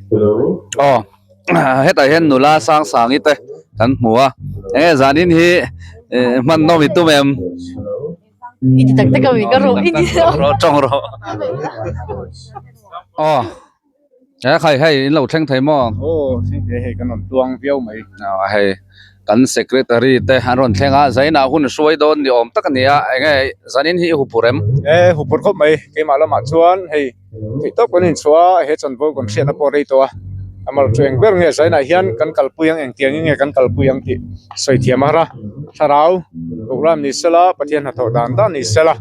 Aw hetah hian nula sang sangi te kan hmu a enge zanin hi hman nawm i tum em? I ti tak tak a mi ka rawh i ti rawh tawng rawh aw he khai hei in lo thleng thei maw? Aw thleng thei hei kan rawn tluang viau mai. Aw hei kan secretary te an rawn thleng a zainah hun hruai dawn ni awm tak a ni a enge zanin hi i huphurh em? E huphurh khawp mai keimah lamah chuan hei Theih tawp kan inchhuah a, he chanvo kan hriatna pawh a rei tawh a, amal chu eng ber nge zainah hian kan kalpui ang engtiang in nge kan kalpui ang tih sawi thiam a har a, thlarau program ni sela Pathian hnathawh dan dan ni sela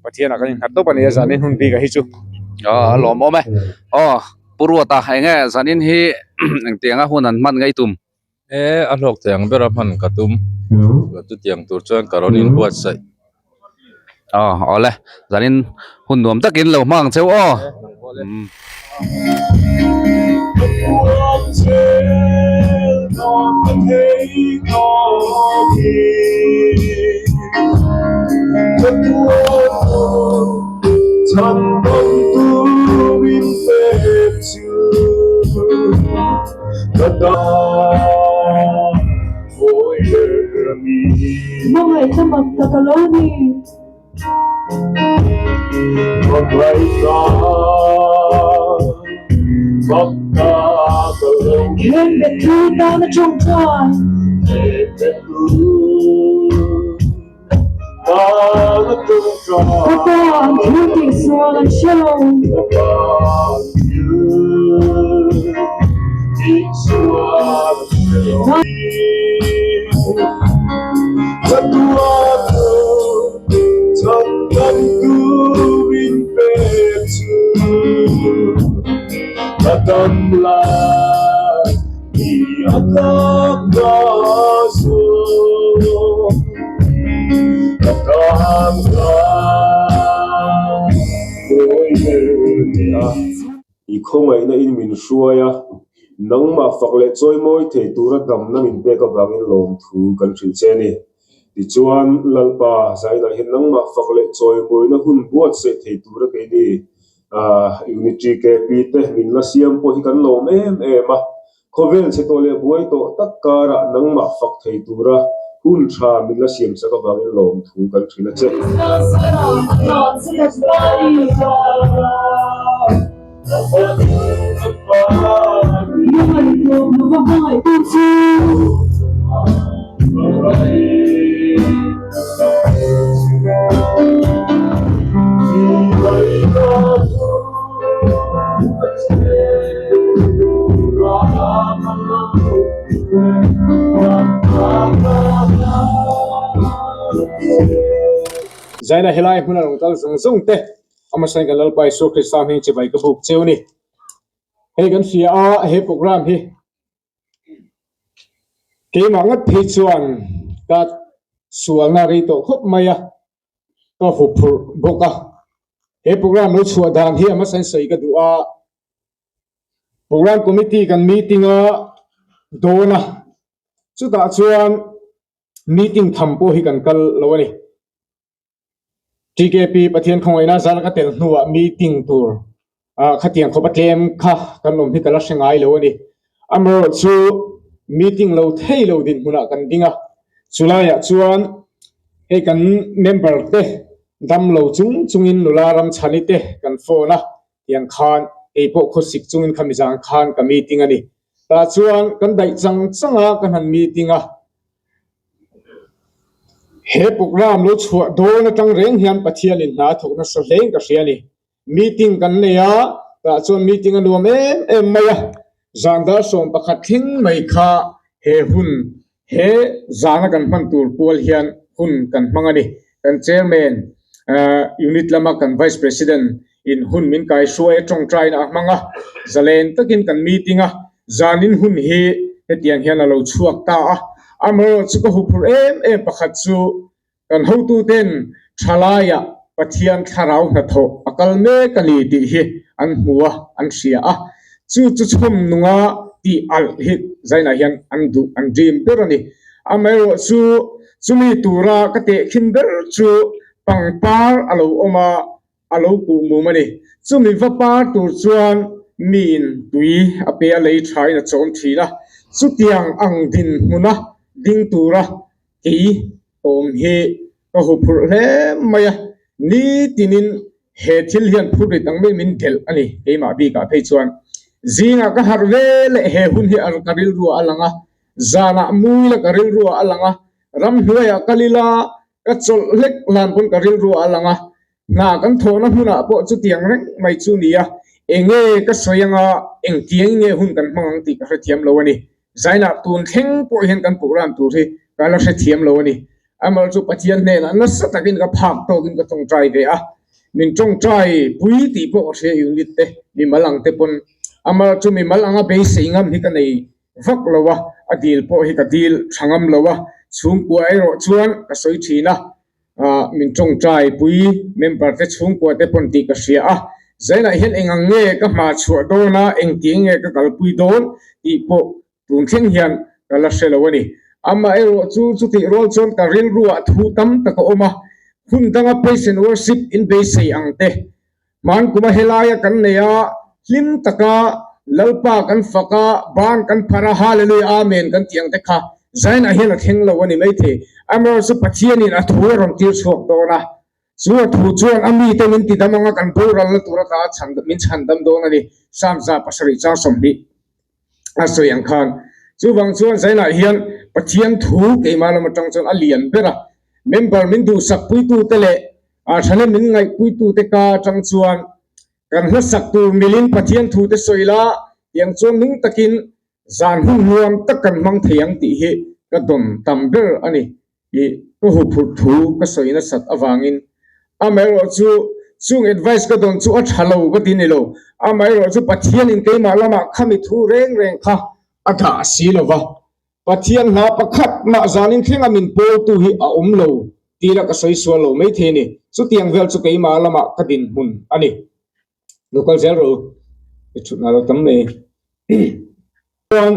Pathianah kan innghat tawp a ni a zanin hun bik ah hi chu. Aw a lawmawm e, aw Pu Ruata eng nge zanin hi engtianga hun an hman ngei tum? E a hlawk thei ang ber a hman ka tum chutiang tur chuan ka rawn inbuatsaih. Aw awle zanin hun nuam takin lo hmang cheu aw. Hmangaihna mak tak a lo ni. Khenbet thu tana tawngtai. Ka pa an thil tih sual an hre lo. I khawngaihna in min hruai a, nangmah fak leh chawimawi thei tura damna min pek avangin lawmthu kan hrilh che a ni. Tichuan, Lalpa, zainah hian nangmah fak leh chawimawina hun buatsaih thei tura keini Unit TKP te min la siam pawh hi kan lawm em em a, Khawvel chhe tawh leh buai tawh tak karah nangmah fak thei tura hun tha min la siam chak avangin lawmthu kan hrilh a che. Zaina helai hmuna rawn kal zawng zawng te Amasain kan Lalpa Isua Krista hming chibai ka buk cheu ni. Hei kan hria a, he program hi keimah ngat phei chuan ka sualna rei tawh khawp mai a. Ka huphurh bawk a, he program lo chhuah dan hi a hmasa in sawi ka duh a, program committee kan meeting a dawn a, chutah chuan meeting tham pawh hi kan kal lo a ni. TKP Pathian khawngaihna zar ka tel hnuah meeting tur khatiang khawp a tlem kha kan awm hi ka la hre ngai lo a ni. Amaherawhchu meeting lo thei lo dinhmunah kan ding a, chulaiah chuan hei kan member te dam lo chung chungin nula ramchhani te kan phone a, tiang khan keipawh khawsik chungin khami zan khan ka meeting a ni. Tah chuan kan daih chang chang a, ka han meeting a. He program lo chhuah dawn atang reng hian Pathianin hna a thawk nasa hlein ka hria a ni. Meeting kan nei a, tah chuan meeting a nuam em em mai a, zan dar 11 thleng mai kha he hun, he zana kan hman tur pual hian hun kan hmang a ni. Kan Chairman, Unit lama kan Vice President in hun min kaihruai a tawngtaina a hmang a, zalen takin kan meeting a, zanin hun hi hetiang hian a lo chhuak ta a. Amaherawhchu ka huphurh em em pakhat chu Kan hotuten thalaiah Pathian thlarau hnathawh a kal mek a ni tih hi an hmu a, an hria a. Chu chu chhawm nunga tih alh hi zainah hian an duh, an dream ber a ni. Amaherawhchu chumi tura ka tehkhin ber chu pangpar a lo awm a, a lo kuh mum a ni. Chumi va par tur chuan Miin tui a pe a lei thain a chawm thin a, chutiang ang dinhmuna ding tura kei awm hi ka huphurh hle mai a, nitinin he thil hian phurrit ang mai min delh a ni keimah bikah phei chuan. Zingah ka harh ve leh he hun hi ka rilruah a lang a, zanah mui la ka rilruah a lang a, ramhnuaiah kal ila ka chawlh hlek hlan pawn ka rilruah a lang a, Hna kan thawhna hmunah pawh chutiang reng mai chu ni a, enge ka sawi anga engtiang nge hun kan hmang ang tih ka hrethiam lo a ni. Zainah tun thleng pawh hian kan program tur hi ka la hrethiam lo a ni. Amaherawhchu chu Pathian hnenah nasa takin ka phak tawkin ka tawngtai ve a, min tawngtai pui tih pawh ka hria unit te mimal ang te pawn. Amaherawhchu chu mimal anga beisei ngam hi ka nei vak lo a, a dil pawh hi ka dil tha ngam lo a, chhungkua erawh chuan ka sawi thin a. Min tawngtai pui member te chhungkua te pawn tih ka hria a, zainah hian eng ang nge ka hma chhuah dawn a, engtiang nge ka kalpui dawn tih pawh tun thleng hian ka la hre lo a ni. Amaherawh chu chutih rual chuan ka rilruah thu tam tak a awm a, hun danga praise and worship in beisei ang te, Hmankuma helaia kan nei a, hlim taka Lalpa kan fak a, ban kan phar a, Hallelujah Amen kan tih ang te kha Zainah hian a thleng lo a ni maithei. Amaherawhchu chu Pathianin a thu a rawn tir chhuak dawn a, chu a thu chuan a mite min ti dam anga kan boralna tur ata min chhan dam dawn a ni, Psalm 107 chang 20 a sawi ang khan. Chuvang chuan Zainah hian Pathian thu keimah lam atang chuan a lian ber a, member min duhsak puitute leh A thane min ngaihpuitute ka atang chuan kan hlasak tur milin Pathian thute sawi la, tiang chuan nung takin zan hun nuam tak kan hmang thei ang tih hi ka dawn tam ber a ni tih ka huphurh thu ka sawi nasat avangin. Amaherawhchu chung advice ka dawn chu a tha lo ka ti ni lo, amaherawhchu Pathianin keimah lamah khami thu reng reng kha a dah si lo va, Pathian hna pakhat mah zanin thlenga min pawltu hi a awm lo tih la ka sawi sual lo maithei a ni. Chutiang vel chu keimah lamah ka dinhmun a ni. Lo kal zel rawh u, i thutna lo tam mai. Chuan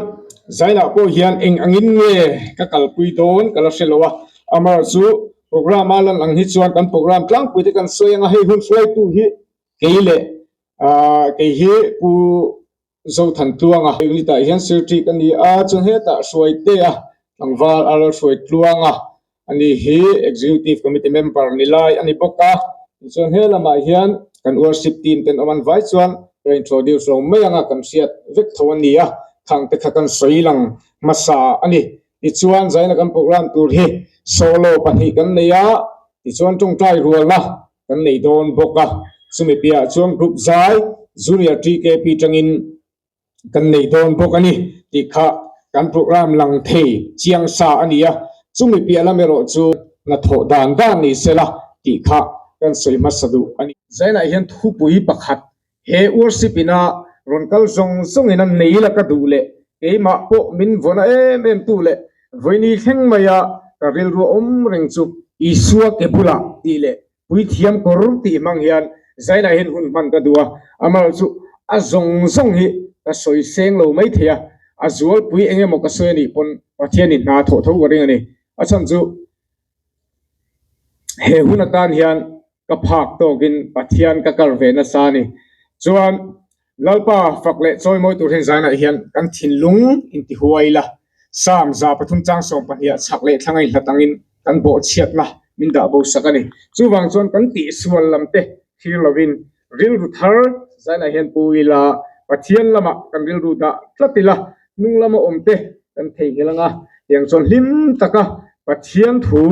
Zainah pawh hian eng angin nge ka kalpui dawn ka la hre lo a, amaherawhchu program a lan ang hi chuan kan program tlangpui te kan sawi ang a, hei hun hruaitu hi kei leh kei hi Pu Zothan Tluanga unit ah hian sirṭi ka ni a, chuan hetah Hruaitea tlangval a ral hruai Tluanga a ni hi Executive Committee member ni lai a ni bawk a, tichuan he lamah hian kan worship team ten awm an vai chuan ka introduce lo mai anga kan hriat vek tho a ni a, khang te kha kan sawi lang hmasa a ni. Tichuan zaina kan program tur hi solo pahnih kan nei a, tichuan tawngtai rualna kan nei dawn bawk a, chumi piahah chuan group zai Junior TKP tangin kan nei dawn bawk a ni tih kha kan program lang thei chiang sa a ni a, chumi piah lam erawh chu hnathawh dan dan ni sela tih kha kan sawi hmasa duh a ni. Zainah hian thupui pakhat He worship ina rawn kal zawng zawngin a nei la ka duh leh keimah pawh min vawna em em tu leh vawiini thleng maia ka rilru awm reng chu Isua ke bulah tih leh puithiam kawr tih hmang hian zainah hian hun hman ka duh a, amaherawhchu chu a zawng zawng hi ka sawi seng lo mai thei a, a zualpui eng emaw ka sawi anih pawn Pathianin hna thawh tho ka ring a ni. A chhan chu he hun atan hian ka phak tawkin Pathian ka kal ve nasa a ni. Chuan Lalpa fak leh chawimawi tur hian zainah hian kan thinlung intihuai ila, Psalm 3 chang 12 ah chhak leh thlang a inhlat angin kan bawhchhiatna min dah bo sak a ni. Chuvang chuan kan tihsual lam te thlir lovin rilru thar zainah hian pu ila, Pathian lamah kan rilru dah tlat ila, hnung lama awm te kan theihnghilh anga tiang chuan hlim taka Pathian thu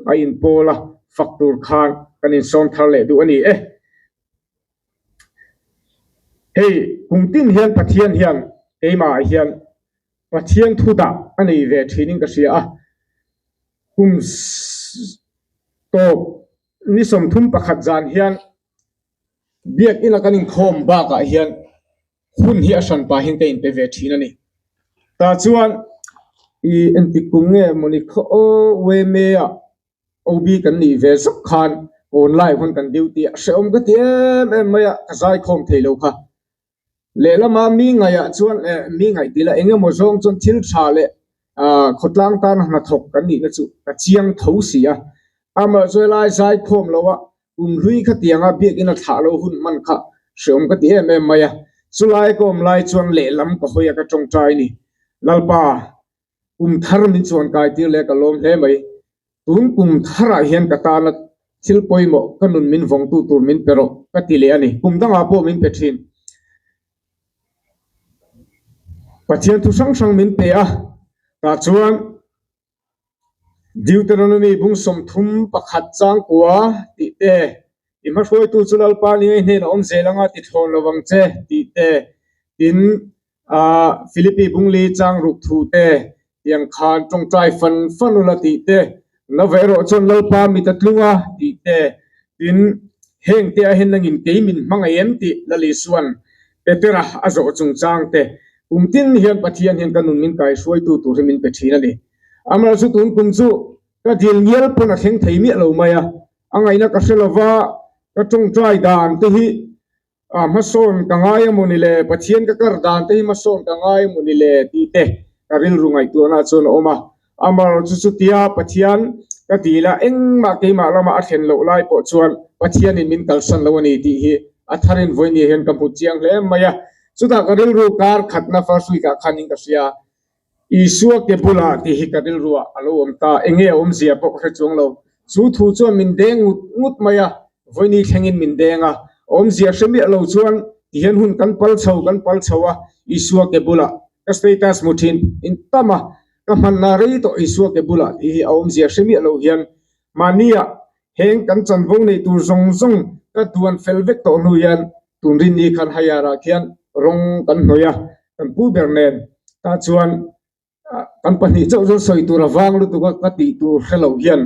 a inpawl a fak tur khan kan insawm thar leh duh a ni e. Hei kum tin hian Pathian hian keimah ah hian Pathian thu dah a nei ve thin in ka hria a, kum tawp ni 31 zan hian Biakinn a kan inkhawm bakah hian hun hi a hran pah hian ka inpe ve thin a ni. Tah chuan i entik kum nge mawni khaw aw Weme ah OB kan nih ve zuk khan online hun kan duty a hrehawm ka ti em em mai a, ka zaikhawm thei lo kha. Lehlama mi ngaihah chuan eh mi ngaih tih lah eng emaw zawng chuan thil tha leh ah khawtlang tana hnathawk kan nihna chu ka chiang tho si a. Amaherawhchu helai zaikhawm loh a Kum hlui kha tianga biakinn a thlah lo hun hman kha hreawm ka ti em em mai a. Chulai ka awm lai chuan lehlam ka hawi a ka tawngtai ni. Lalpa, kum thar min chuan kai tir leh ka lawm hle mai. Tun kum tharah hian ka tana thil pawimawh ka nun min vawngtu tur min pe rawh ka ti leh a ni. Kum dangah pawh min pe thin. Pathian thu hrang hrang min pe a, tah chuan Deuteronomy bung 31 changkua tih te, I hmahruaitu chu Lalpa ni ngei hnenah awm zel anga ti thlawn lo vang che tih te, tin Philippi bung li chang ruk thu te, tiang khan tawngtai fan fan ula tih te, Love erawh chuan Lalpa mit a tlung a tih te, tin heng te ah hian nangin kei min hmangaih em tih Lal Isua'n Petera a zawh chungchang te, kum tin hian Pathian hian ka nun min kaihruaitu tur hi min pe thin a ni. Amaherawhchu tun kum chu ka dil ngial pawn a thleng thei miah lo mai a, a ngaihna ka hre lova ka tawngtai dan te hi A hmasawn ka ngai a mawni le, Pathian ka kar dan te hi hmasawn ka ngai a mawni le tih te ka rilru ngaihtuahna chuan a awm a. Amaherawhchu chu chutia Pathian ka dil a, engmah keimah lamah a thlen loh lai pawh chuan Pathianin min kalsan lo a ni tih hi a tharin vawinia hian ka hmu chiang hle mai a. Chutah ka rilru kar khatna first week ah khanin ka hria. Isua ke bulah tih hi ka rilruah a lo awm ta, enge a awmzia pawh ka hre chuang lo. Chu thu chuan min deng ngut ngut mai a, vawini thlengin min deng a, awmzia hre miah lo chuan tihian hun kan pal chho kan pal chho a, Isua ke bulah ka status hmu thin in tam a, ka hmanna rei tawh Isua ke bulah tih hi a awmzia hre miah lo hian mahnia heng kan chanvo neih tur zawng zawng ka duan fel vek tawh hnu hian tun rinni khan Hayar-ah khian rawng kan hnawih a, kan pu ber nen tah chuan kan pahnih chauh chuan sawi tur a vang lutuk a ka tih tur hre lo hian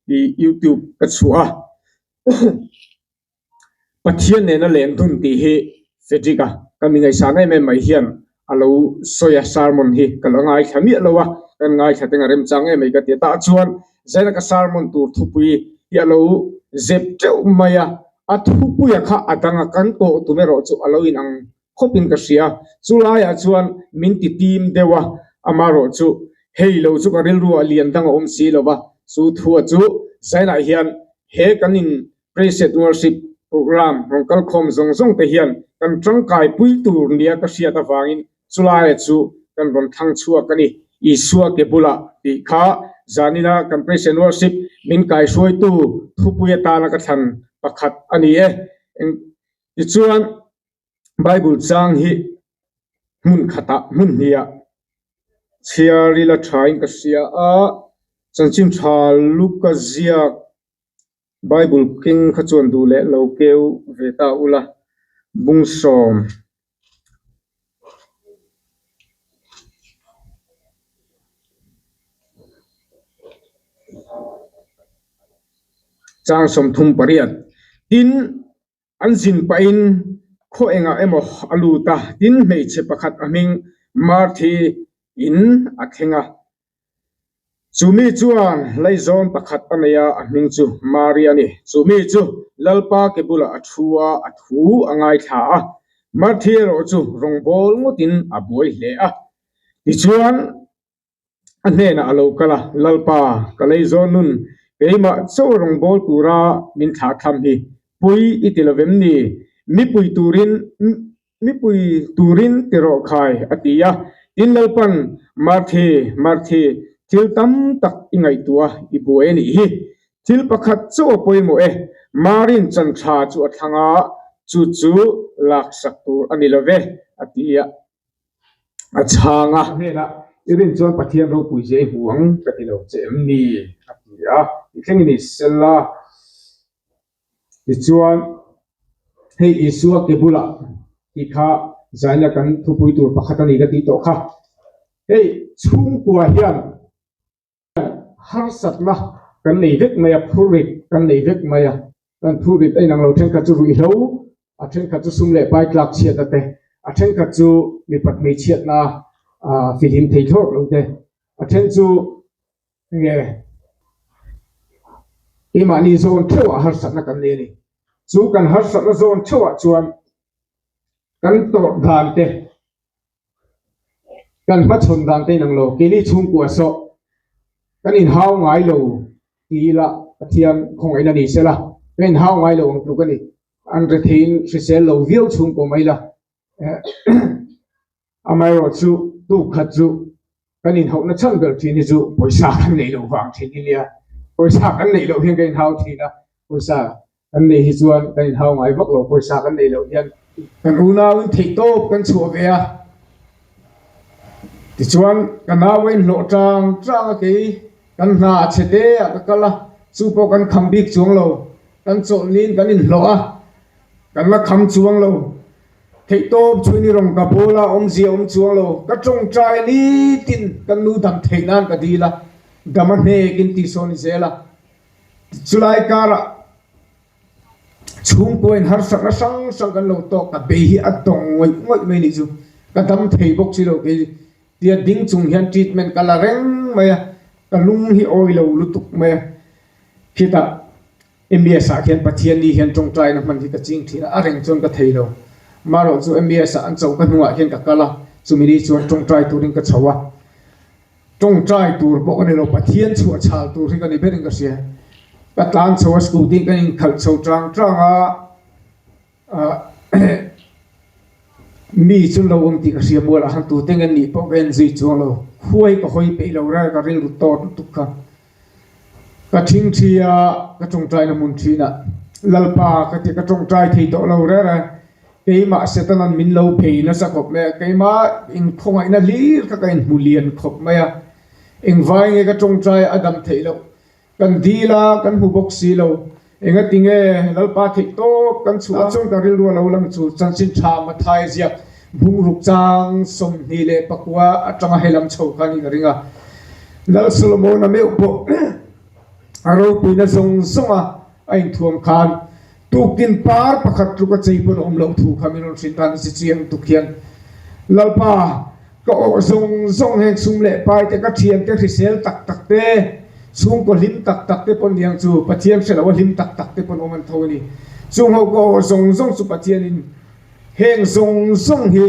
ih youtube ka chhuah a Pathian nena len dun tih hi Frederick-a ka mi ngaihsan em em mai hian a lo sawi a sermon hi ka lo ngaithla miah lo a, kan ngaithla teng a remchang em mai ka ti a, tah chuan zaina ka sermon tur thupui hi a lo zep teuh mai a, a thupuia kha a dang a kan tawh tum erawh chu a lo inang khawpin ka hria, chu laiah chuan min ti tim deuh a, amaherawh chu hei lo chu ka rilruah lian dang a awm si lo va, chu thua chu zainah hian he kan in Praise and Worship Programme rawn kal khawm zawng zawng te hian kan tangkai pui tur nia ka hriat avangin chulaia chu kan rawn thlang chhuak a ni. Isua ke bulah tih kha zanina kan Praise and Worship min kaihruaitu thupui atana ka thlan pakhat a ni e. Tichuan Bible chang hi hmun khatah hmun hniah chhiar ila thain ka hria a, chanchin tha Luka ziak Bible keng kha chuan duh leh lo keu ve ta ula, bung sawm. Chang 38. Tin, an zin pahin khaw engah emaw a lut a, tin hmeichhe pakhat a hming Marthi in a thleng a. Chumi chuan laizawn pakhat a nei a, a hming chu Mari a ni. Chumi chu Lalpa ke bulah a thu a, a thu a ngaithla a. Marthi erawh chu rawngbâwl ngawtin a buai hle a. Tichuan, a hnenah a lo kal a, Lalpa, ka laizawn nun, keimah chauh rawngbâwl tura min thlah tham hi pui i ti lo vem ni? Mipui turin Mipui turin ti rawh khai, a ti a. Tin Lalpan, Marthi, Marthi, thil tam tak i ngaihtuah a, i buai a nih hi. Thil pakhat chauh a pawimawh e, Marin chan tha chu a thlang a, chu chu laksak tur a ni lo ve, a ti a. A chhang a. Hnenah, I rin chuan Pathian ropui zia i hmu ang ka ti lo che em ni? a ti a. I thleng i ni sel a. Tichuan, hei Isua ke bulah tih kha zaina kan thupui tur pakhat a ni ka tih tawh kha. Hei chhungkua hian harsatna kan nei vek mai a, phurrit kan nei vek mai a, kan phurrit a inang lo thenkhat chu ruihhlo, a thenkhat chu sum leh pai tlak chhiatna te, a thenkhat chu mipat hmeichhiatna fihlim thei thlawt lo te, a then chu Nge keimahni zawn theuhah harsatna kan nei a ni. Chu kan harsatna zawn theuhah chuan kan tawrh dan te, kan hmachhawn dan te inang lo. Keini chhungkua saw kan inhau ngai lo ti ila Pathian khawngaihna ni sela, kan inhau ngai lo ang tluk a ni. An retheiin hrisel lo viau chhungkua mai la. Amaherawh chu tuk khat chu kan inhauhna chhan ber thin hi chu pawisa kan neih loh vang thin hi nia. Pawisa kan neih loh hian kan inhau thin a, pawisa kan neih hi chuan kan inhau ngai vak lo, pawisa kan neih loh hian kan unauin theihtawp kan chhuah ve a. Tichuan ka nau a inhlawh tang tang a kei kan hna a chhe te ah ka kal a, chu pawh kan kham bik chuang lo, kan chawlhnin kan inhlawh a, kan la kham chuang lo. Theihtawp chhuin i rawn ka bawl a, awmzia awm chuang lo, ka tawngtai nitin ka nu dam theih nan ka dil a, dam a hnek in tih sawn i zel a. Chulai karah chhungkaw in harsatna hrang hrang kan lo tawk, ka bei hi a tawng ngawih ngawih mai nih chu, ka dam thei bawk si lo kei tia ding chung hian treatment ka la reng mai a, ka lung hi awi lo lutuk mai a, khitah MES ah khian Pathian ni hian tawngtaina hman hi ka ching thin a, a reng chuan ka thei lo. Marawh chu MES ah an cho ka hnungah hian ka kal a, chumi ni chuan tawngtai turin ka chho a. Tawngtai tur pawh ka ni lo, Pathian chhuah chhal tur hi ka ni berin ka hria. Ka tlan chho a, scooty in ka inkhalh chho tang tang a, Mi chu lo awm tih ka hria mual ah khan tute nge nih pawh ka en zui chuang lo, khuai ka hawi peih lo reng a ka rilru tawt lutuk kha. Ka thingthi a, ka tawngtaina hmun thin ah Lalpa ka ti ka tawngtai thei tawh lo reng a, keimah Setanan min lo phei nasa khawp mai a, keimah inkhawngaihna hlir kha ka inhmu lian khawp mai a, engvai nge ka tawngtai a dam theih loh Kan dil a, kan hmu bawk si lo. Engati nge Lalpa theih tawp kan chhuah a? Chuan ka rilru a lo lang chu chanchin tha Mathai ziak bungruk chang 29 atanga helam chho kha niin a ring a. Lal Solomon-a meuh pawh a ropuina zawng zawnga a inthuam khan tuktin par pakhat tluk a chei pawn a awm loh thu kha min rawn hrilh tan a si chiang tuk hian Lalpa Ka awh zawng zawng heng sum leh pai te, ka thian te hrisel tak tak te, chhungkaw hlim tak tak te pawn niang chu Pathian hre lo a hlim tak tak te pawn awm an tho a ni. Chung ho ka awh zawng zawng chu Pathianin heng zawng zawng hi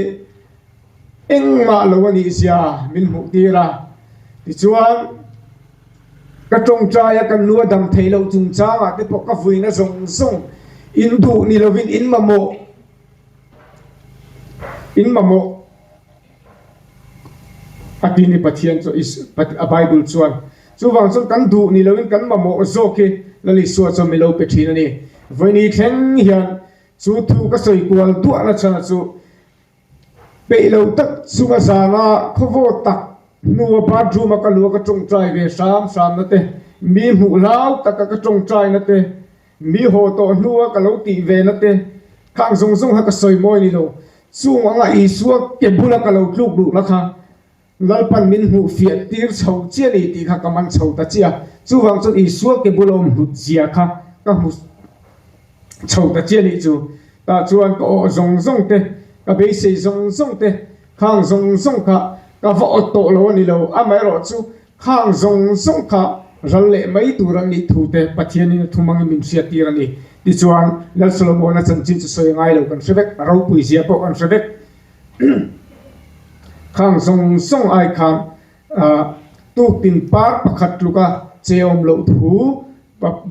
engmah lo a nih zia min hmuh tir a. Tichuan, ka tawngtai a kan nu a dam theih loh chungchangah te pawh ka vuina zawng zawng in duh ni lovin in mamawh in mamawh. A ti ni Pathian chu a Bible chuan chuvang chuan kan duh ni loin kan mamawh zawk hi Lal Isua chuan mi lo pe thin a ni. Vawiini thleng hian chu thu ka sawi kual duahna chhan chu peih lo tak chunga zana khawvawt tak hnua bathroom a ka lua ka tawngtai ve hram hramna te, mi hmuh hlau taka ka tawngtaina te, Mi haw tawh hnua ka lo tih ve na te khang zawng zawng kha ka sawi mawi ni lo. Chung anga Isua ke bula ka lo tluk luhna kha Lalpan min hmuh fiah tir chho chiah ni tih kha ka man chho ta chiah a. Chuvang chuan Isua ke bula awm hlut zia kha ka hmu chho ta chiah nih chu. Tah chuan ka awh zawng zawng te, ka beisei zawng zawng te, khang zawng zawng kha ka va awt tawh lo a ni lo. Amaherawh chu Khang zawng zawng kha ral leh mai tur an nih thu te Pathianin a thumangin min hriat tir a ni. Tichuan, Lal Solomona chanchin chu sawi ngai lo kan hre vek, a ropui zia pawh kan hre vek. Khang zawng zawng ai khan tuktin par pakhat tluka che awm loh thu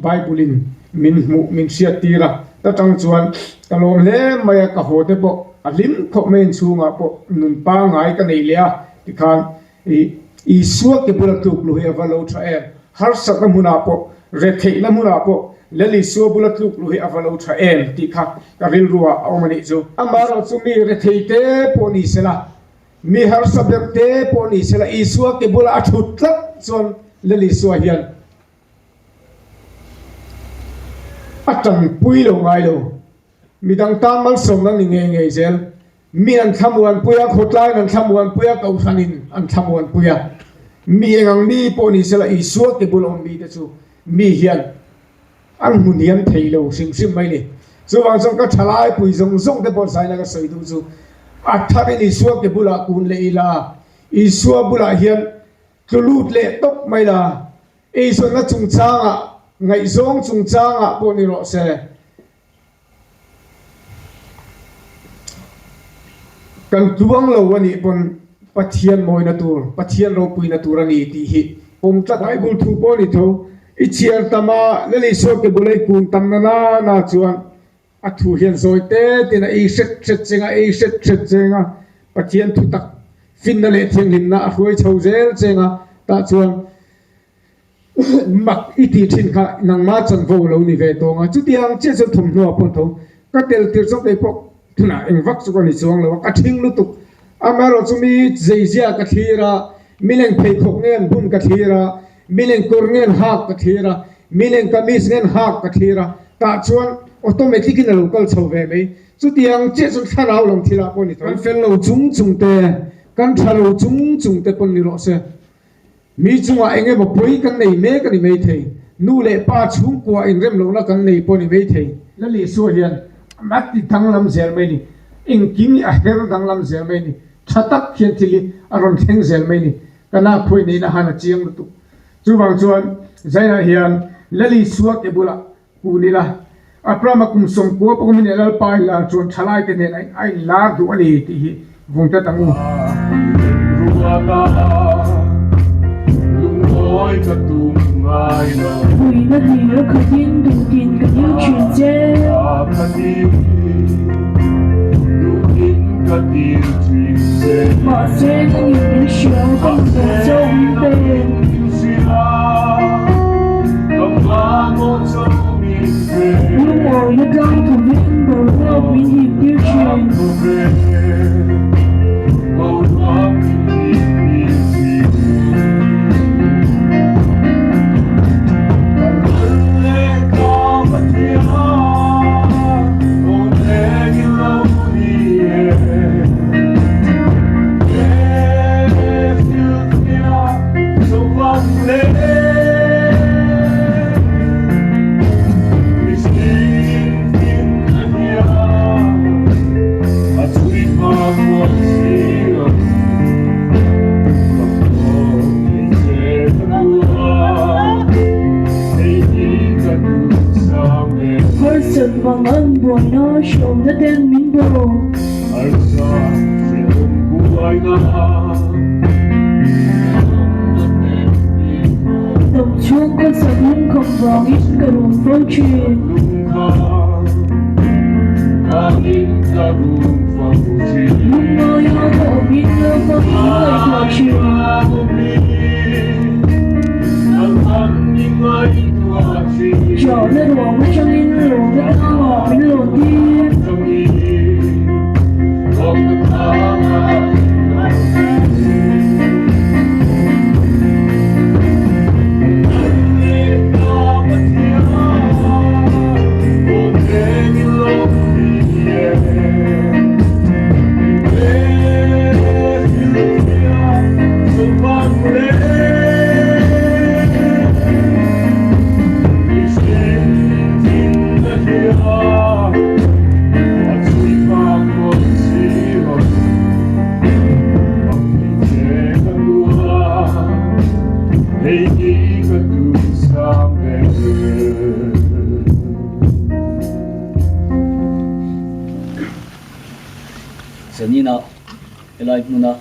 Bible-in min hmuh, min hriat tir a. Ta tang chuan ka lawm hle mai a, ka haw te pawh a hlim khawp mai inchhungah pawh nun pangngai ka nei leh a tikhan I Isua ke bula tluk luh hi a va lo tha em? Harsatna hmunah pawh, retheihna hmunah pawh Lal Isua bula tluk luh hi a va lo tha em tih kha ka rilruah a awm a nih chu. Amaherawh chu mi rethei te pawh ni sela, mi harsa ber te pawh ni sela Isua ke bula a thut tlat chuan Lal Isua hian a tanpui lo ngai lo. Midang tan malsawmna ni ngei ngei zel. Mi an thlamuanpui a, khawtlaiin an thlamuanpui a, kohhranin an thlamuanpui a. Mi eng ang mi pawh ni sela Isua ke bul awm mite chu mi hian an hmu hniam thei lo hrim hrim mai ni. Chuvang chuan ka thalai pui zawng zawng te pawh zaina ka sawi duh chu a tharin Isua ke bulah kun leh ila, Isua bulah hian tlu lut leh tawp mai la, eizawnna chungchangah, ngaihzawng chungchangah pawh ni rawh se. Kan tluang lo a nih pawn Pathian mawina tur, Pathian ropuina tur a ni tih hi pawm tlat. Bible thu pawh a ni tho. I chhiar tam a, Lal Isua ke bula i kun tam na na na chuan. A thu hian zawi te tin a ei hret hret cheng a, ei hret hret cheng a, Pathian thu tak finna leh thianghlimna a hruai chho zel cheng a, tah chuan mak i tih thin kha nangma chanvo lo ni ve tawng a, chutiang chiah chuan thawmhnaw a pawn tho. Ka tel tir chawp leh pawh tunah eng vak chu ka ni chuang lo a, ka thing lutuk. Amaherawh chu mi zeizia ka thlir a, mileng pheikhawk nge an bun ka thlir a, mileng kawr nge an hak ka thlir a, mileng kamis nge an hak ka thlir a, tah chuan automatic in a lo kal chho ve mai. Chutiang chiah chuan thlarau lam thilah pawh ni tho. Kan fel lo chung chung te, kan tha lo chung chung te pawn ni rawh se. Mi chungah eng emaw pawi kan nei mek a ni maithei. Nu leh pa chhungkua inrem lohna kan nei pawh a ni maithei. Lal Isua hian a ti danglam zel mai ni. Engkim hi a her danglam zel mai ni. Tha tak hian thil hi a rawn thleng zel mai ni. Ka nak phuai neihna han a chiang lutuk. Chuvang chuan Zainah hian Lal Isua ke bulah Kun ila, Abrahama kum 90 pawh min Lalpa in lar chuan thalai te nen a in lar duh a ni tih hi vung tlat ang u. Puina hlir a khatin duhtin ka dil thin che. Mahse nangin min hria ka mamawh chauh min pe. Lungawina tlang thawvin boruak min hip tir thin. Harsat vang an buaina hreawmna ten min bawh. Dam chhung ka sak lungkham vangin ka rum fo thin. Lungngaia ka awmin Lalpa min ngaihtuah thin. Chahna ruang atangin lawmna tlangah min lawn tir. Zanina helai hmuna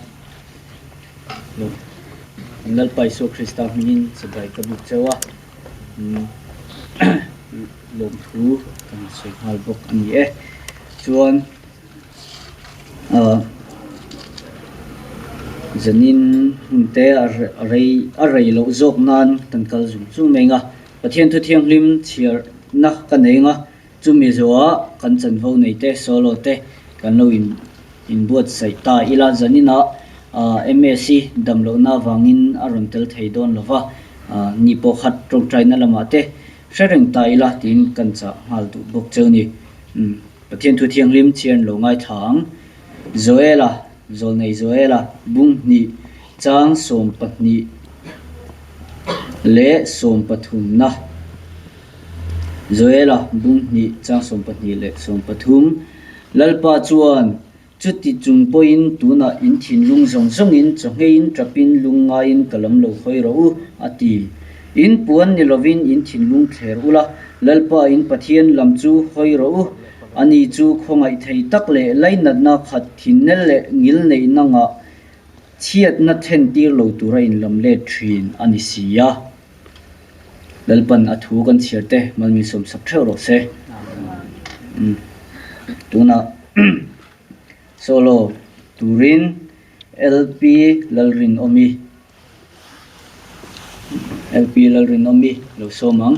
Lalpa Isua Krista hmingin chibai ka buk cheu a. Lawmthu kan sawi nghal bawk a ni e. Chuan ahh zanin hun te a rei a rei loh zawk nan kan kal zung zung mai ang a. Pathian thu thianghlim chhiarna ka nei ang a, chumi zawhah kan chanvo nei te solo te kan lo in inbuatsaih ta ila. Zaninah ahh M_S i dam lohna avangin a rawn tel thei dawn lo va, ahh ni pawh khat tawngtaina lamah te Hre reng ta ila tiin kan chah nghal duh bawk cheu ni. Umm Pathian thu thianghlim chhiar lo ngaithla ang. Joela, Zawlnei Joela, bung hnih chang 12 leh 13 na. Joela, bung hnih chang 12 leh 13. Lalpa chuan chuti chung pawhin tunah in thinlung zawng zawngin chawhngeiin ṭapin lungngaiin ka lam lo hawi rawh u, a ti. In puan ni lovin in thinlung thler ula, Lalpa in Pathian lam chu hawi rawh u. Ani chu khawngaih thei tak leh lainatna khat thinnel leh ngil neihna ngah chhiatna then tir lo tura in lam let ṭhin a ni si a. Lalpan a thu kan chhiar te malmin sawmsak ṭheuh rawh se. Amen. Tunah solo turin LP Lalrinawmi LP Lalrinawmi lo sawm ang.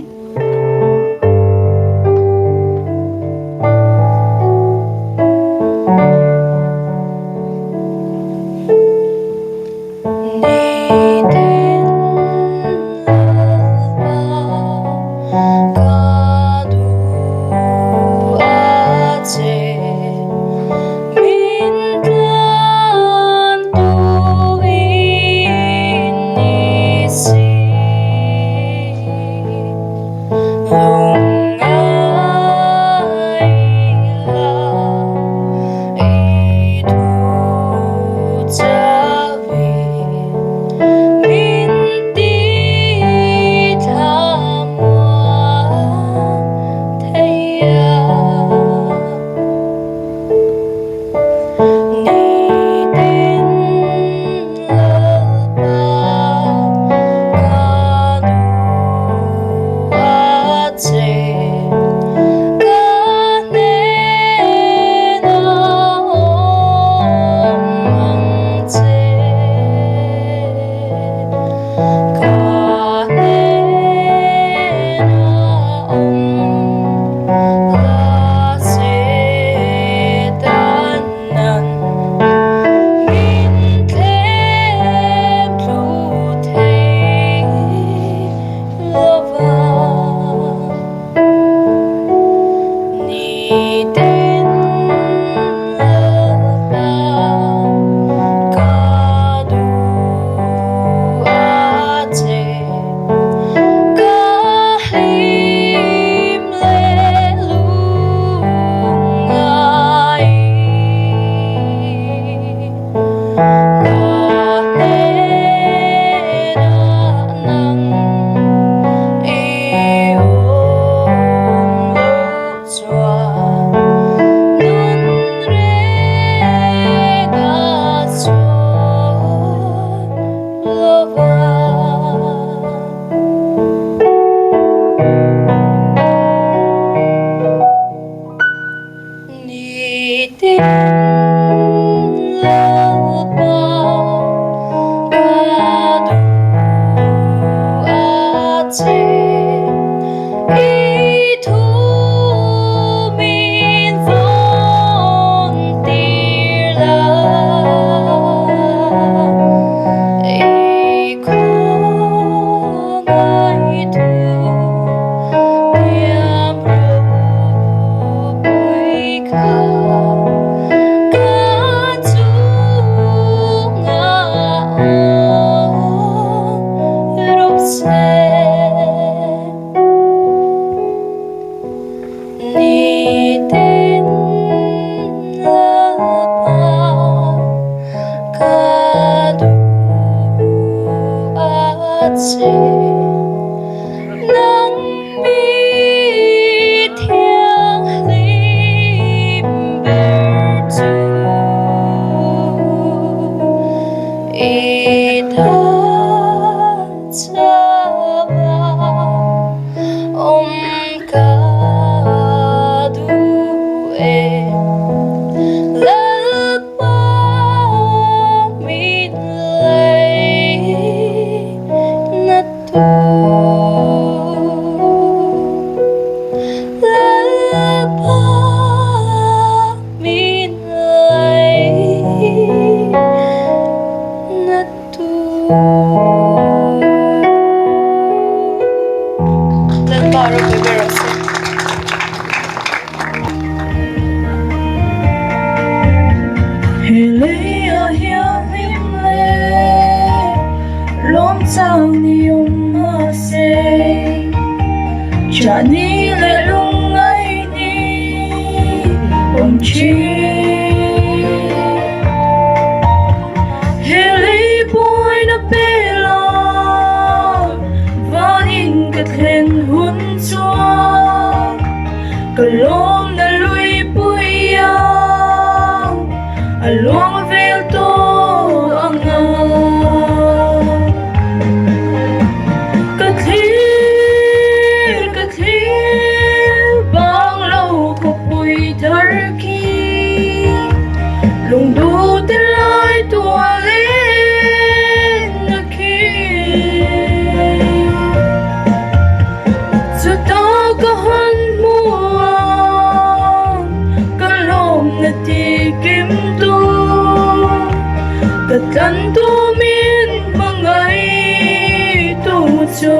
tlan tu min hmangaih tu chu.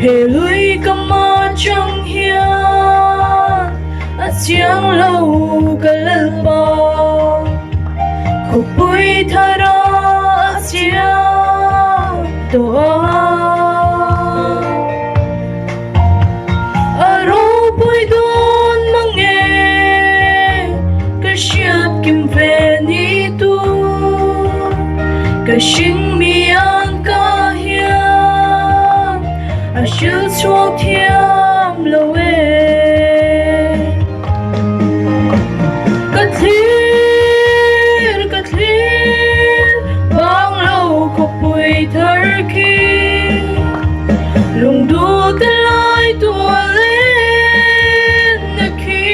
He lui ka ma chang hian a chiang lo ka Lalpa, khawpui thar a chiang tawh a. A ropui dawn mang e, ka hriat kim ve ni tu. Ka hring mi an ka hian a hril chhuak thiam lo e. Ka thlir, ka thlir, banglo khawpui thar khi. Lungduh te lai tuah len na khi.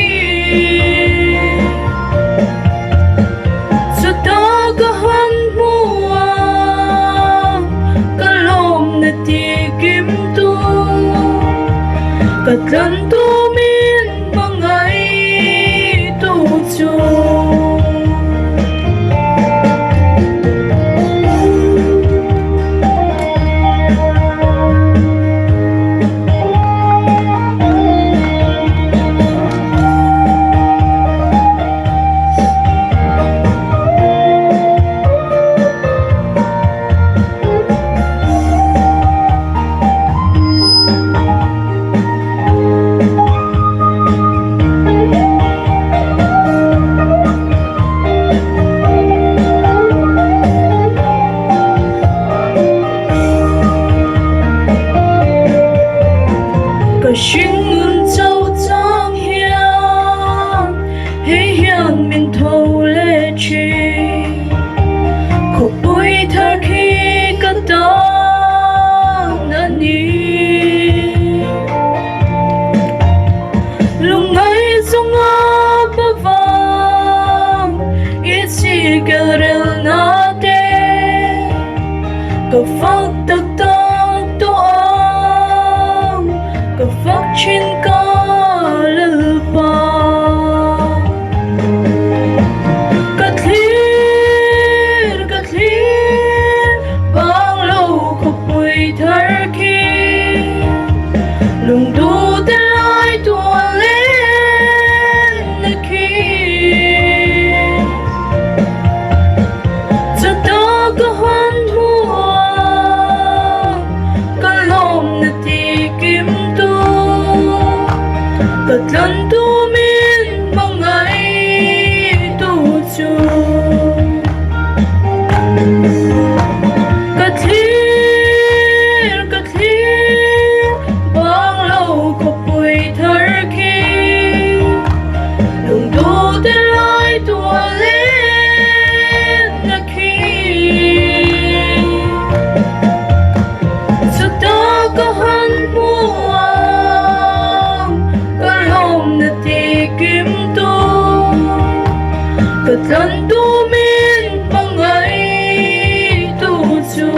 Chutah ka han hmu a, ka lawm na ti kim tu. Ka tlan tu min hmangaih tu chu. Ka hringnun chauh chang hian hei hian min tho leh thin. Khawpui thar khi ka tan a ni. Lungngai chunga pavang i chi kel rel na te. Ka fak tak tak tawh ang, ka fak thin ka Lalpa. Ka thlir, ka thlir, banglo khawpui thar khi. Lungduh te lai tuah len na khi. Chutah ka han hmu a, ka lawm na ti kim tu. Ka tlan tu min hmangaih tu chu. Ka thlir, ka thlir, banglo khawpui thar khi. Lungduh te lai tuah len na khi. Chutah ka han hmu ang, ka lawm na ti kim tu. Ka tlan tu min hmangaih tu chu.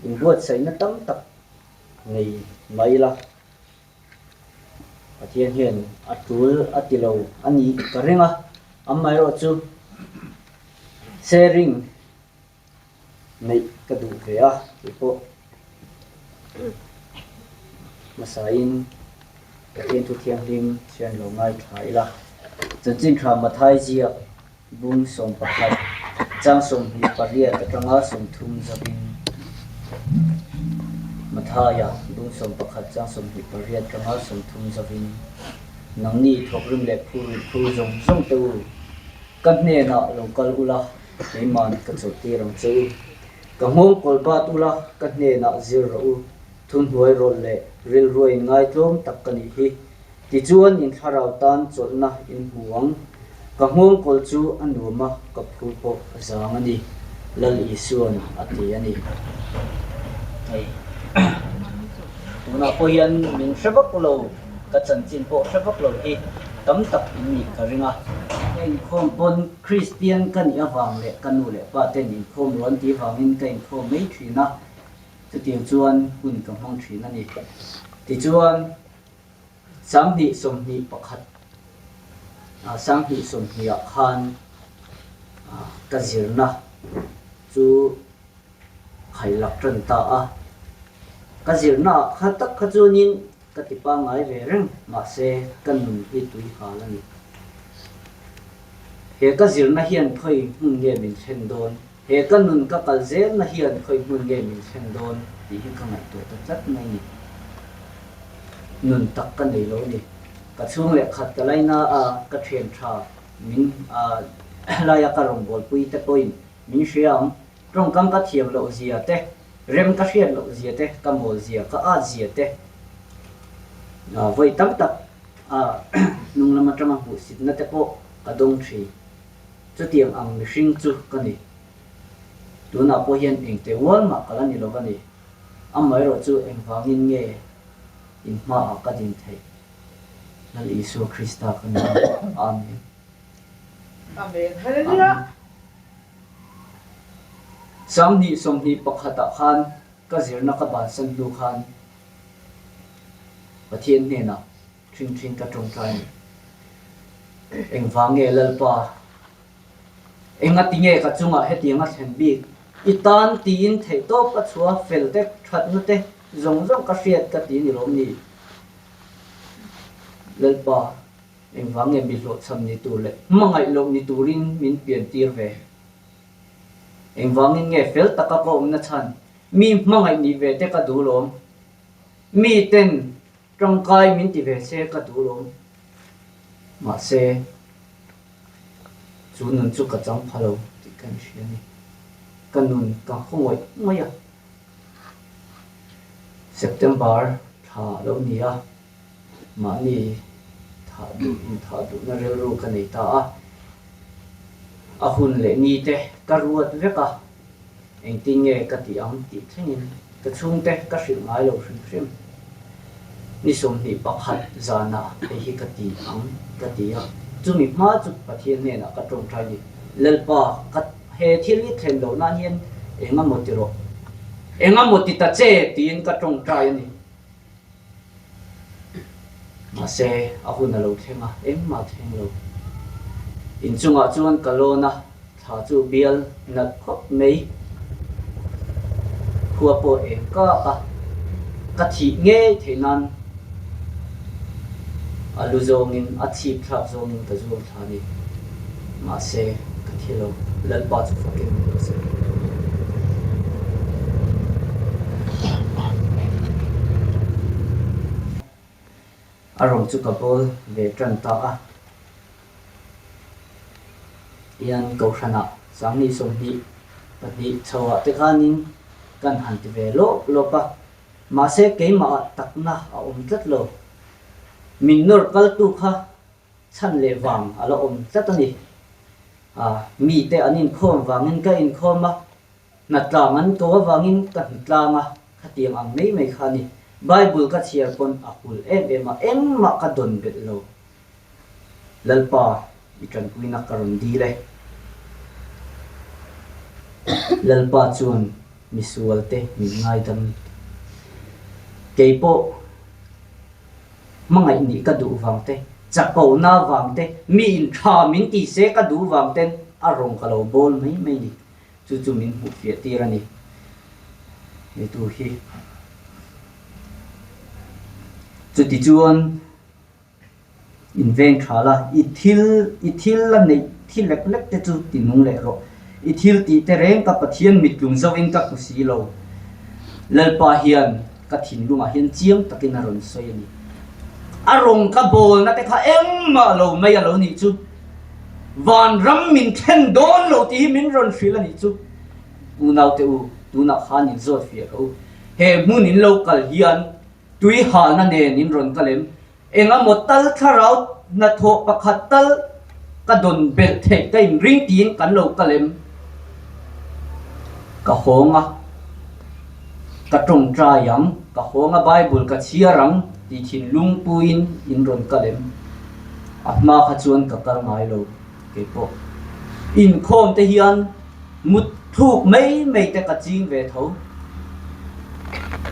Inbuatsaihna tam tak nei mai ila. Pathian hian a tul a ti lo a nih ka ring a, amaherawhchu sharing neih ka duh ve a tih pawh hmasain Pathian thu thianghlim hian lo ngaithla ila. Chanchin tha Mathai ziak Bung 11, chang 28 atanga 30 zavin Mathaia bung 11 chang 28 atanga 30 zavin Nangni thawkrim leh phurrit phur zawng zawng te u, ka hnenah lo kal ula, keiman ka chawlhtir ang che u. Ka nghawng kawl bat ula, ka hnenah zir rawh u, thunhnuai rawlh leh rilruain ngaitlawm tak ka nih hi. Tichuan in thlarau tan chawlhna in hmu ang. Ka nghawngkawl chu a nuam a, ka phur pawh a zang a ni, Lal Isuan a ti a ni. Hei, tunah pawh hian min hre vak lo, ka chanchin pawh hre vak lo hi tam tak in nih ka ring a. Ka inkhawm pawn Kristian ka nih avang leh ka nu leh pa ten inkhawm ruan tih vangin ka inkhawm mai thin a, chutiang chuan hun ka hmang thin a ni. Tichuan. 2021 20 ah khan ka zirna chu khailak tan ta a, ka zirna ah kha tak kha chuanin ka ti pangngai ve reng mahse ka nun hi tui hal a ni. He ka zirna hian khawi hmun nge min thlen dawn? He ka nun ka kal zelna hian khawi hmun nge min thlen dawn tih hi ka ngaihtuah ta tlat mai ni. Nun tak ka nei lo ni. Ka chhung leh khat ka laina a, ka thian tha min a laia ka rawngbawlpui te pawhin min hria ang. Tawngkam ka thiam loh zia te, rem ka hriat loh zia te, ka mawl zia, ka at zia te vawi tam tak a hnung lam atanga hmuhsitna te pawh ka dawng thin. Chutiang ang mihring chu ka ni. Tunah pawh hian engte ual mah ka la ni lo va ni. Amaherawh chu engvangin nge in hmaah ka din theih? Lal Isua Krista ka ni a. Amen. Amen. Hallelujah. 20 21 ah khan ka zirna ka bansan hnu khan Pathian hnenah Ṭhingṭhing ka ṭawngṭai ni. Engvang nge Lalpa? Engati nge ka chungah hetiang a thlen bik? I tan tiin theihtawp ka chhuah fel te, ṭhatna te zawng zawng ka hriat ka ti ni lawm ni? Lalpa, engvang nge mi hlawhchham ni tur leh hmangaih loh ni turin min piantir ve? Engvangin nge fel taka ka awmna chhan mi hmangaih nih ve te ka duh lawm? Miten Tangkai min ti ve se ka duh lawm. Mahse, chu nun chu ka chang pha lo tih ka inhria a ni. Ka nun ka khaw ngawih ngawih a. September thla a lo ni a, mahni thah duh inthah duhna rilru ka nei ta a. A hun leh ni te ka ruat vek a. Engtin nge ka tih ang tih thlengin ka chhungte ka hrilh ngai lo hrim hrim. Ni 21 zanah hei hi ka ti ang ka ti a, chumi hma chu Pathian hnenah ka tawngtai ni. Lalpa, ka he thil hi thlen loh nan hian eng amaw ti rawh, eng amaw ti ta che tiin ka tawngtai a ni. Mahse, a hun a lo thleng a, engmah a thleng lo. Inchungah chuan ka lawn a, thla chu bial nalh khawp mai. Khua pawh eng kak a, ka thih ngei theih nan a lu zawngin, a chhip thlak zawngin ka zuam thla a ni. Mahse, ka thi lo. Lalpa chu fakin min rawh se. A rawng chu ka bawl ve tan ta a. Tihian Kohhranah 2022 chhoah te khanin kan han ti ve lawp lawp a. Mahse, keimahah takna a awm tlat lo. Min nawr kaltu kha Chhan leh vang a la awm tlat a ni. A, mite an inkhawm vangin ka inkhawm a, hnatlang an ko avangin ka hnatlang a, khatiang ang mai mai kha a ni. Bible ka chhiar pawn a hul em em a, engmah ka dawn belh lo. Lalpa, i tanpuina ka rawn dil e. Lalpa chuan. misualte min ngaidam. Keipawh hmangaih nih ka duh vang te, chakona vang te, mi in tha min ti se ka duh vang ten a rawng ka lo bawl mai mai ni. Chu chu min hmuh fiah tir a ni. He tu hi. Chutichuan. In veng tha la, i thil, i thil la neih thi lek lek te chu ti nung leh rawh. I thil tih te reng ka Pathian mittlung zoin ka hmu si lo. Lalpa hian ka thinlungah hian chiang takin a rawn sawi a ni. A rawng ka bawlna te kha engmah lo mai a lo nih chu. Vanram min thlen dawn lo tih hi min rawn hrilh a nih chu. Unaute u, tunah khan in zawt fiah ka u. He hmun in lo kal hian Tui halna nen in rawn kal em? Eng emaw tal thlarau hnathawh pakhat tal ka dawn belh theih ka inring tiin kan lo kal em? Ka hawng a, ka tawngtai ang, ka hawng a Bible ka chhiar ang tih thinlung puiin in rawn kal em? A hma kha chuan ka kal ngai lo. Keipawh inkhawm te hian mut thluk mai mai te ka ching ve tho.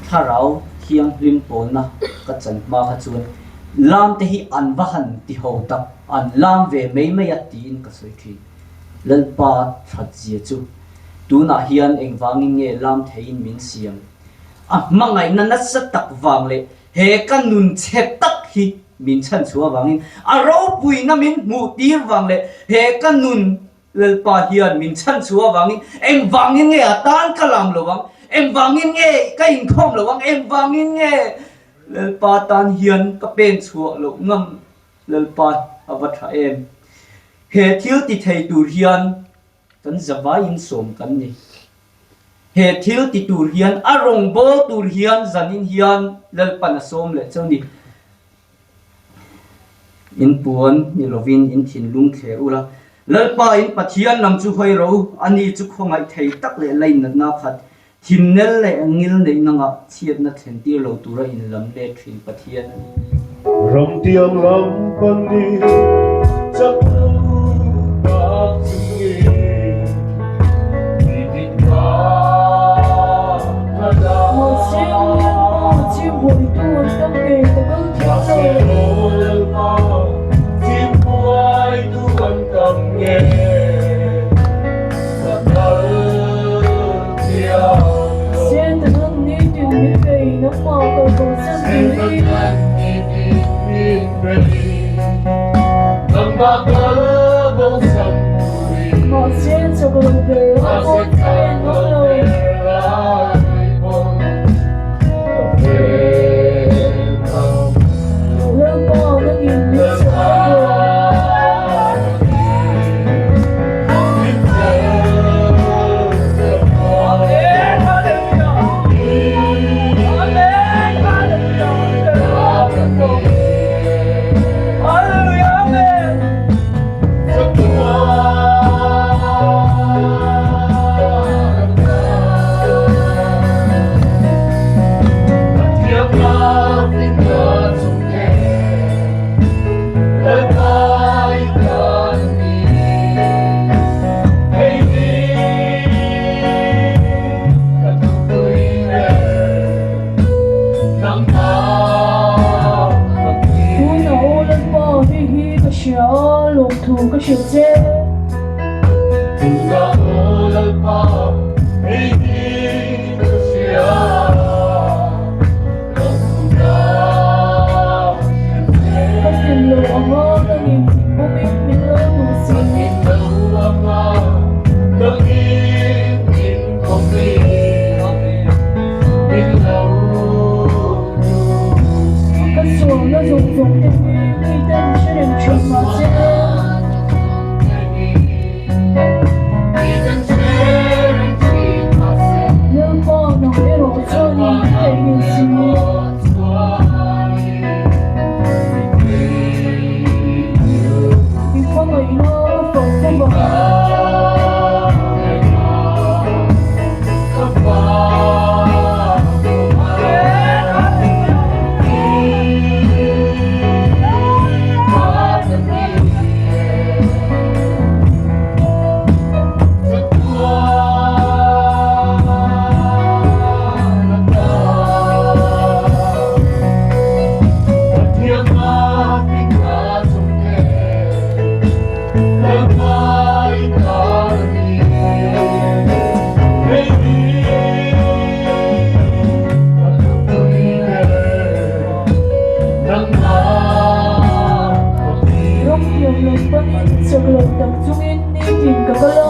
Thlarau thianghlim pawlna ka chan hma kha chuan lam te hi an va han ti ho tak, an lam ve mai mai a tiin ka sawi thin. Lalpa that zia chu tunah hian engvangin nge lam theiin min siam? A hmangaihna nasa tak vang leh He ka nun chhe tak hi min chhanchhuah avangin a ropuina min hmuh tir vang leh he ka nun Lalpa hian min chhanchhuah avangin engvangin nge a tan ka lam lo ang, engvangin nge ka inkhawm lo ang, engvangin nge Lalpa tan hian ka pen chhuah loh ngam Lalpa a va tha em. He thil ti thei tur hian Kan zavaiin sawm kan ni. He thil ti tur hian, a rawngbâwl tur hian zanin hian Lalpan a sawm leh cheu ni. In puan ni lovin in thinlung thler ula, Lalpa in Pathian lam chu hawi ro, ani chu khawngaih thei tak leh lainatna khat Thimnel leh ngil neih nangah chhiatna thlen tir lo tura in lam let thin Pathian a ni. Ramtiang lam pan ni chak lo tak chungin mi dik ta ka dah. Mahse Lalpa chim buaitu an tam ngei ka kal thiam lo. Mahse aw Lalpa chim buaitu an tam ngei. Tuna aw Lalpa, hei hi ka hria a, lawmthu ka hrilh che. Tuna aw Lalpa, hei hi ka hria a. Ka tlin lo anga nangin min bawmin min lo duh si. Ka sualna zawng zawng te hi miten hre reng thin mahse. Lalpa nang erawh. Dam chungin nitin ka kal a.